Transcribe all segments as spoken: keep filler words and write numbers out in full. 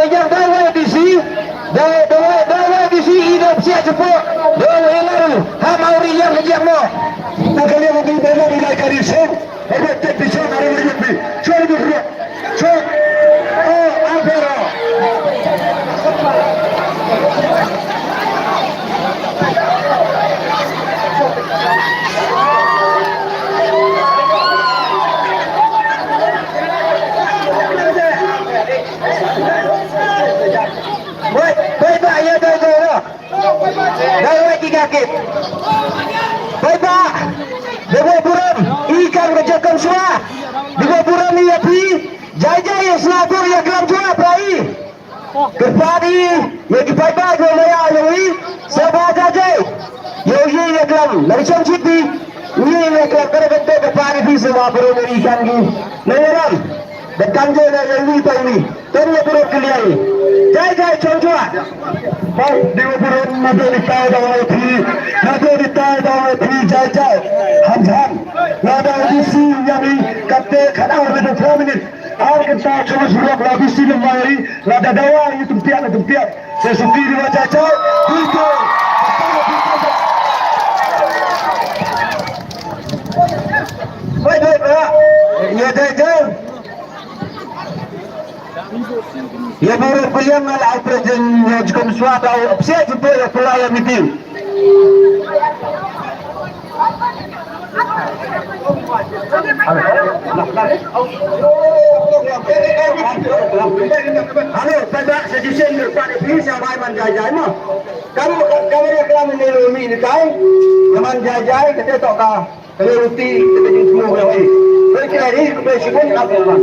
Ïa da wai D C, da, da wai, da wai D C i da psiah jepok, da wai laru, ha mau ri ïa ka jiak mo. Na ka liang di da di lai ka ri seng, ha da tek di seng hari di bi, seng di bi, seng. Oh, ampera. Wei, paidbah ïa dei dei noh. Dei wei ki ka kit. Paidbah, da burom, i kam ka jaka shuwa. Da burom ïa phi, jai jai ïa sngewthuh ïa klam shuwa phi. Kyrpad ïa ki paidbah kiba maya ïa ngi, sngewbha jai jai. Ïa u ïa ïa klam, na ka shong shit phi, ïa ïa klam, ka da ka da ka pad ïa phi sngewbha burom ïa i kam ki. Na ïa ram, da kam jai na ïa ngi pa ngi. Tang ïa burom ki liang. Jai jai chong chwa. Bye, di burom na do di tai da wa phi, na do di tai da wa phi jai jai. Ham ham. Na da di si ïa ngi, kat te kat ar le da minit. Ar kynta chong surok la bisi lem wai, la da dawa ïa tympiat, la tympiat. Sa suki di wa cha cha, di to. Wait, wait, wait. Ïa dei dei. Ïa burom kuliang la au president ïa jukom swa ta au upset juto ïa pula ïa meeting. Hello, paidbah, sa shisien ngi pan ïa phi sa bai man jai jai mo. Kam kam ïa klam ni lu mi ni kai. Ïa man jai jai kata to ka. Kali ruti kita jingthmu kali. Kali kita ni kali sibuk apa man.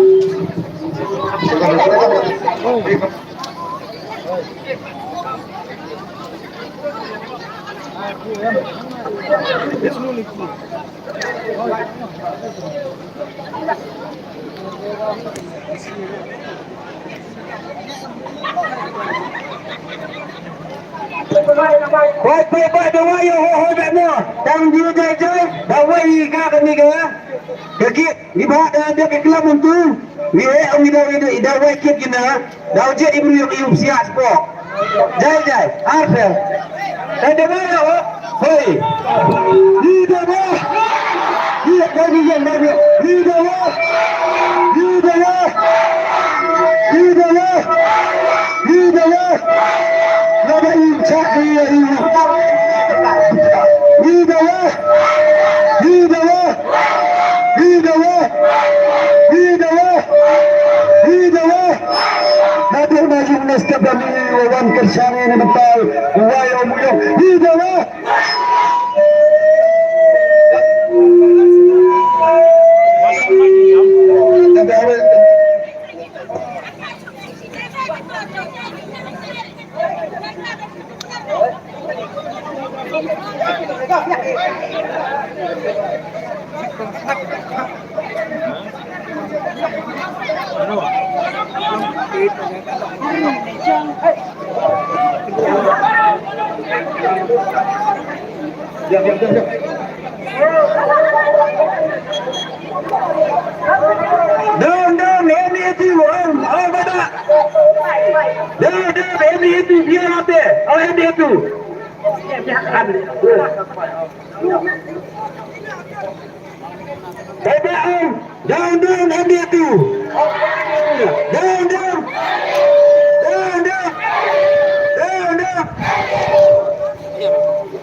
Wai phi ba da wai ho ho ba mo. Tang ju jai jai da wai ka ka ni ka. Ka ki ni ba da da ka klam tu. Ni he ang ni da ni da wai ki ki na. Dau je i briew i u psiah spo. Jai jai, arphew. Ka dei ba ïa o. Hoi. Ni dei ba. Ni dei ba ni ïa ba ni. Ni dei ba. Ni dei ba. Ni dei ba. Ni dei ba. Na ba i cha i i. Ni dei ba. Ni dei ba. Hi dawa! Hi dawa! Hi dawa! Naduh na jong na step da mi wa wan kyrshan ïa na batai wa ïa u muyong. Hi dawa! Down, down, M D A two, on, on, baba. Down, down, M D A two, biar apa? Oh, M D A two. Baba, on. Down, down, M D A two. Down, down. Down, down. Down, down.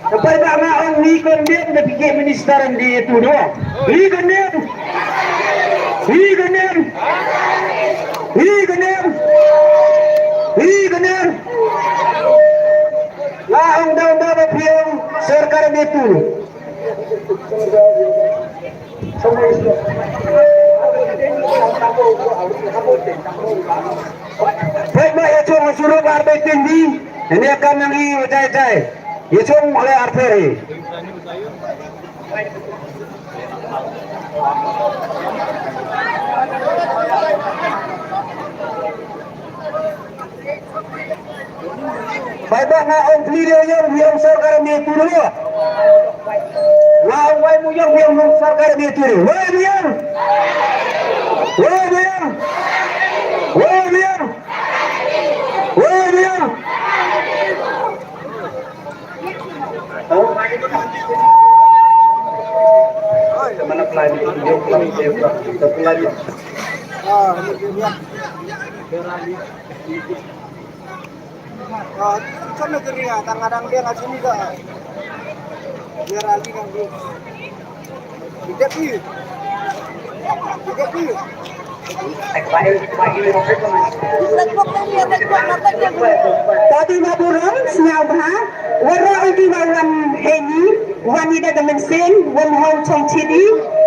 Sampai ba nga ong ngi condemn da phi ki minister M D A two doh. Ngi condemn. Ngi condemn. Ngi condemn. Ngi condemn. Nga ong down, down, ba phi ong sorkar M D A two. Peit ba ïa chong surok ar beit teng di. Ïa ka nang i jai jai. Ïa chong le ar pher hi. Bai ba nga ong pli de ong ong sorkar mi tu dulu. Nga ong wai mu ong ong sorkar mi tu dulu. Wai mu ong. Wai mu ong. Wai mu ong. Tadi nga burom sngewbha waroh ïa ki wa wan ha ngi, wan ïa da ka mynsiem, wan hong chong chidi.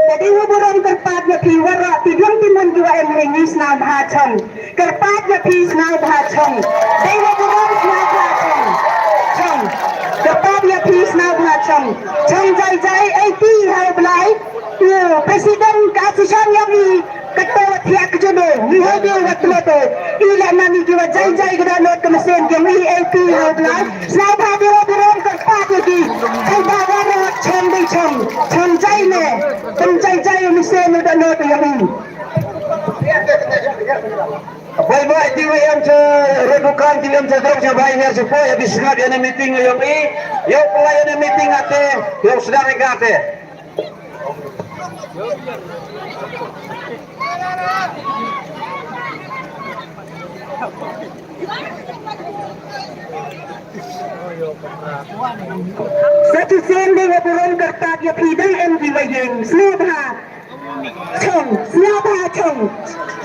Tadi nga burom kyrpad ïa phi waroh, ti biang ti mon ki wa em ha ngi, sngewbha chong. Kyrpad ïa phi, sngewbha chong. Dei wa burom, sngewbha chong. Chong. Kyrpad ïa phi, sngewbha chong. Chong jai jai, ei ti ha u Blai. U president ka association ïa ngi, kato wa thiah ka juno, ngi hoi dei wa tlo to. I la nani ki wa jai jai ka dohnud ka mynsiem ki, ngi ei ti ha u Blai. Sngewbha, dei wa burom, kyrpad ïa ki. Sngewbha waroh, chong dei chong. Chong jai ne. Chong jai jai u mynsiem u dohnud ïa ngi. Bye bye, ti wa em cha ro dukan, ti wa em cha drok cha bai, ner cha poi, habis sngap ïa na meeting ïa i, ïa u pynlai ïa na meeting ate, ïa u sdang ïa ka ate. Sa shisien dei wa burom kyrpad ïa phi dang em ki wa ïeng, sngewbha. Chong, sngewbha chong.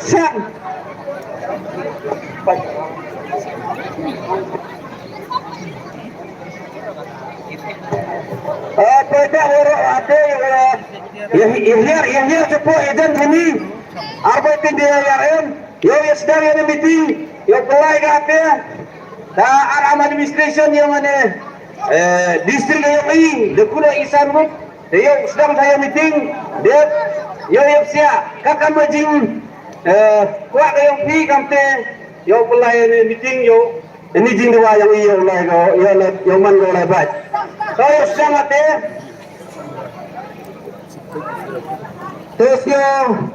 Chong. Ah, paidbah waroh ate, ïa, ïa, ïa, ïa, ïa, ïa, chapo, ïa, jan kuni. Arbai tynde ïa, ïa, em. Ïa, ïa, sdang ïa, ïa, meeting. Ïa, pynlai ka ate. Ta ar am administration ïa, ïa, eh, district ïa, ïa, de kulo isan mut. Te ïoh sdang sa ïa meeting, dep ïoh ïa psiah, ka kam jing, eh, kwah ka ïong phi kam te, ïoh pynlai ïa meeting, ïoh ini jing dua ïa ïoh lai ko, ïoh lai, ïoh man ko lai bait. Ka ïoh sdang ate. Te sdang,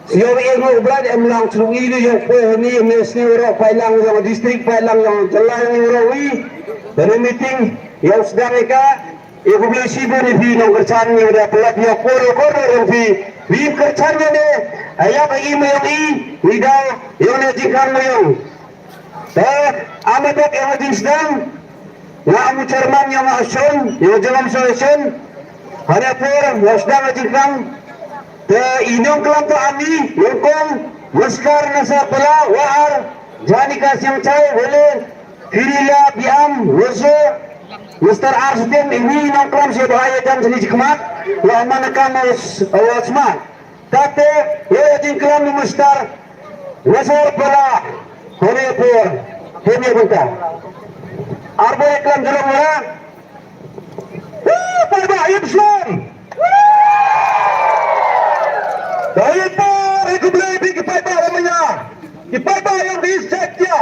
sdang ïa ngo bra em lang sdang ini ïoh poi ini, ini sdang ro pai lang ïoh district pai lang ïoh jylla ïoh ro wi. Ini meeting, ïoh sdang ïa ka. Ïa khublei shibun ïa phi nongkyrchan ïa u da pynlait ïa u kor ïa u kor ïa u phi. Phi kyrchan ïa ne, ïa ka i ma ïong i, ngi da ïa u ne jingkang ma ïong. Te, ama dek ïa u jingsdang, nga u chairman ïa u nga Ashon, ïa u jingam sa Ashon. Hane por, ïa u sdang ïa jingkang. Te, i nongklam to ani, nyngkong, Maskar Nasa Pala, Wahar, Janika Siangchai, Wele, Kirila Biam, Woso, Mister Arsden, ini nongklam sha bha ïa jan sini jikmat, la mana kam os, os man. Tate, ïa jingklam Mister Wazir Pala, hone por, hone bunta. Arbo klam julong wala. Woo, paidbah im slem. Dei por, ïa khublei ïa ki paidbah wa manya. Ki paidbah ïong ki sek ïa.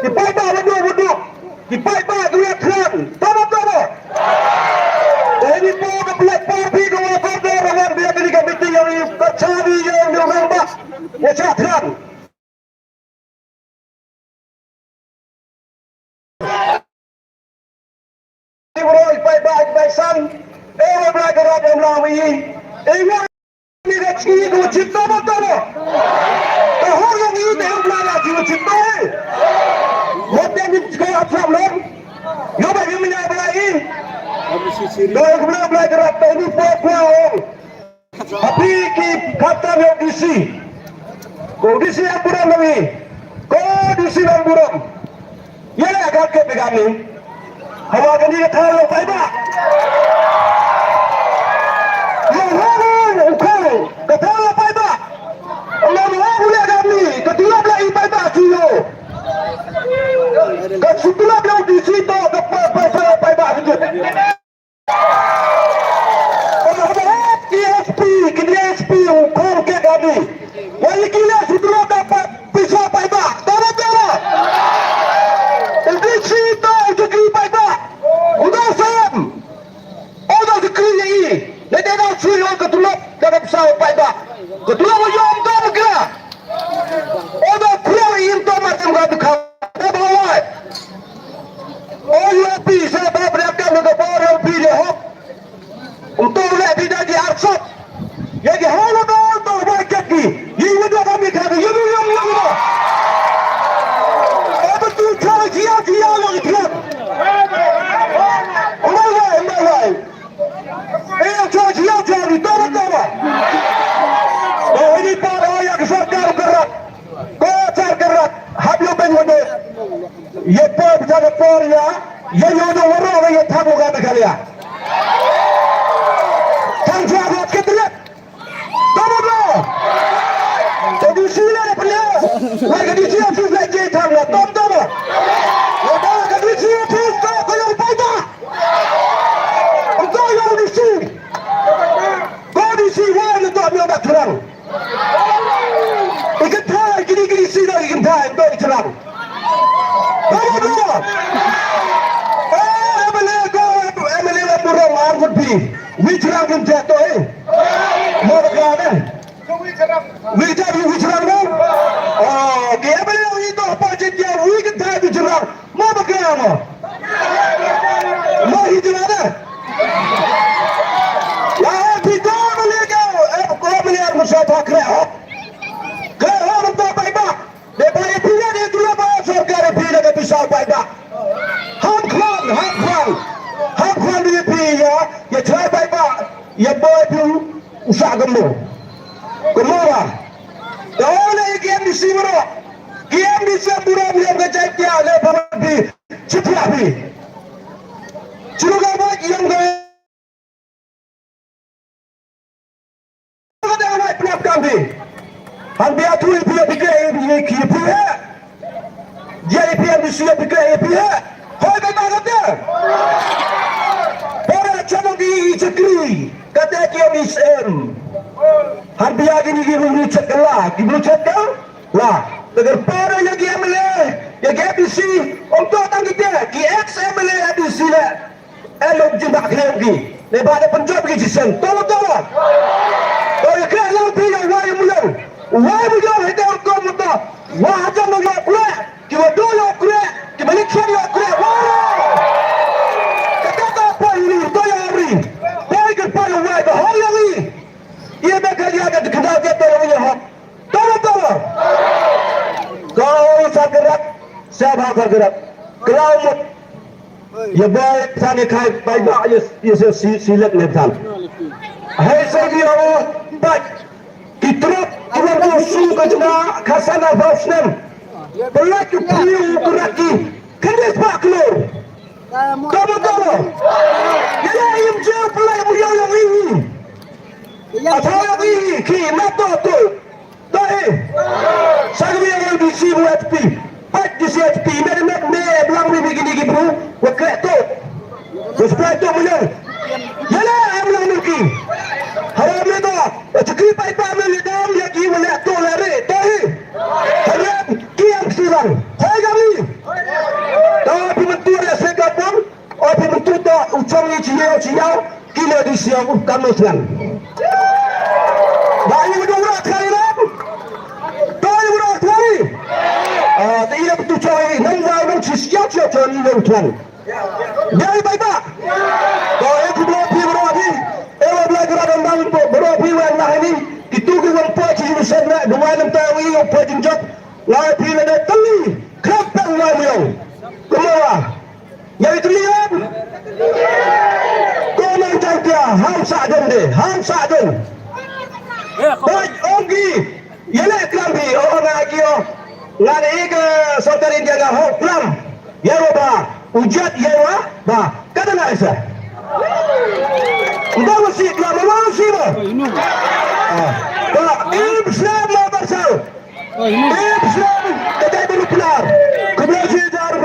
Ki paidbah wa duk wa duk. Ki paidbah ki wa khlem. Tama tama. Dei ni po ka pynlait por phi ka wa kordor wa wan biang ni ka meeting ïa ni ka chari ïa ni orang bah. Wa cha khlem. Ni bro i paidbah i paidbah san. Eh, wa bla ka rap em la wi. Eh, nga Ni ka chi ko chi to mo to mo. Ka ho yo ni te hum la la chi ko chi to. Mo te ni ko ap lam lom. Yo ba yo mi na bla i. Do ko bla bla ka rap ni po ko. Happy ki kata yo D C. Ko D C ap bra ni. Ko D C lam burom. Ïa la ka ke pegang ni. Hawa kani ka thar long paidbah. Long hong u khong ka thar long paidbah. Long hong u le kani ka tulop la i paidbah sino. Ka sutulop la u D C to ka pa pa pa paidbah sino. Ka ma haba hap ki S P, ki S P u khong ke kani. Wa i ki le sutulop da pa pisa paidbah. Tama tama. U D C to u jaki paidbah. U da sam. U da jaki ya i. Le de da sui u ka tulop da ka pisa paidbah. Ka tulop u yom da ka. U da pura i im to ma tem ka dukha. Da ba wai. U yo pi sa ba bra ka ka bor. Waroh ka ïa thang ka Meghalaya. Thang jua ka kit rit. Tama ba? Ka D C la pynleh. Wai ka D C office la jai thang la tom tama. Wada ka D C office ka ka long paita. Ka long D C. Ka D C wa na to mi ba thrang. I kynthai kini kini sida i kynthai to i thrang. Baba baba. Eh, M L A ko, M L A la burong ar kut bi. Wi thrang kin jatuh eh. Mo ka ne. Wi jatuh wi thrang mo. Oh, ki M L A wi to pa jin dia wi kynthai wi thrang. Mo ba kre mo. Mo hi jira da. La phi to mo le ka, eh, ko mo le mo sa ta kre ho. Kre ho mo to bai ba. De bai phi ya de tu ba sorkar phi la ka pisa bai ba. Ham khwan, ham khwan. Ham khwan de phi ya, ya chai bai ba. Ya boy phi u sa ka mo. Ka mo ba. Ka ho le ki M D C mo. Ki M D C mo mo ya ka jai kya le ba phi. Chipia phi. Chiro ka ba yang ka. Ka da wai pnap kam phi. Han bia tu phi phi ke phi ki phi he. Dia phi M D C phi ke phi he. Hoi ka ba ka da. Para chama ki chakri. Ka da ki M D C. Han bia ki ni ki ru chat ka la. Ki ru chat ka la. Tegar para ya ki M L A. Ya ki M D C. Om to tang ki da. Ki ex M L A M D C la. Eh, lok jin ba khlem ki. Ne ba da pynjop ki jisen. Tolo, tolo. To ya khlem lang pi ya wai mu yang. Wai mu yang hete ko mu to. Wa hajan no ya kre. Ki wa do ya kre. Ki malik khlem ya kre. Wa. Kata ta pa ini to ya ri. Pai ke pa ya wai ba ho ya ri. Ye ba ka ya ka kena ya to ya hok. Tama tama. Kau sa gerak, sa ba sa gerak. Kelau mut. Ya bai sa ni kai bai ba ya ya si si let ne tan. Hai sa dia bai. Ki truk ki wan ku su ka jena ka sana ba snem. Pelak ki priu gerak ki. Kan dia sepak keluar. Tama tama. Ya ya im je pelak mu ya yang ini. Atau yang ini ki mata tu. Tahi. Sagwi yang D C bu H P. Pat D C H P. Med med me blang mi bikini ki bru. Wa krek tu. Wa spray tu muyang. Yala em lang milki. Hawa me tu. Wa chukri pai pa me le dam ya ki wa le tu le re. Tahi. Hawa ki yang silang. Hai kami. Tahu pi mentu ya se kapung. O phi myntu to u chong i chi yau chi yau ki le di siang u kam no sngan. Ba i u dong ra khari ram. To i u dong khari. Ah, te i le tu chong i nang wa nang chi siang chi chong i le u chong. Dei bai ba. To e ku bro phi bro phi. E wa bla gra dang dang bro phi wa na ni. Ki tu ki wan po chi u sen na dua nam ta wi u po jin jok. Ngai phi le de tali. Krap tang wa mi ong. Kumwa. Ïa ito lian. Ko nang jangpia, ham sa don de, ham sa don. Baj ong ki, ïa le klam bi, o nga ki o. Nga ne ka sorkar India nga ho klam. Ïa ro ba, u jat ïa ro ba, ka dang ai sa. Ba wasi klam, ba wasi ba. Ah, ba, im slam ma ba sa. Oi, ni. Ip Slam, ka dei ba ruh plar.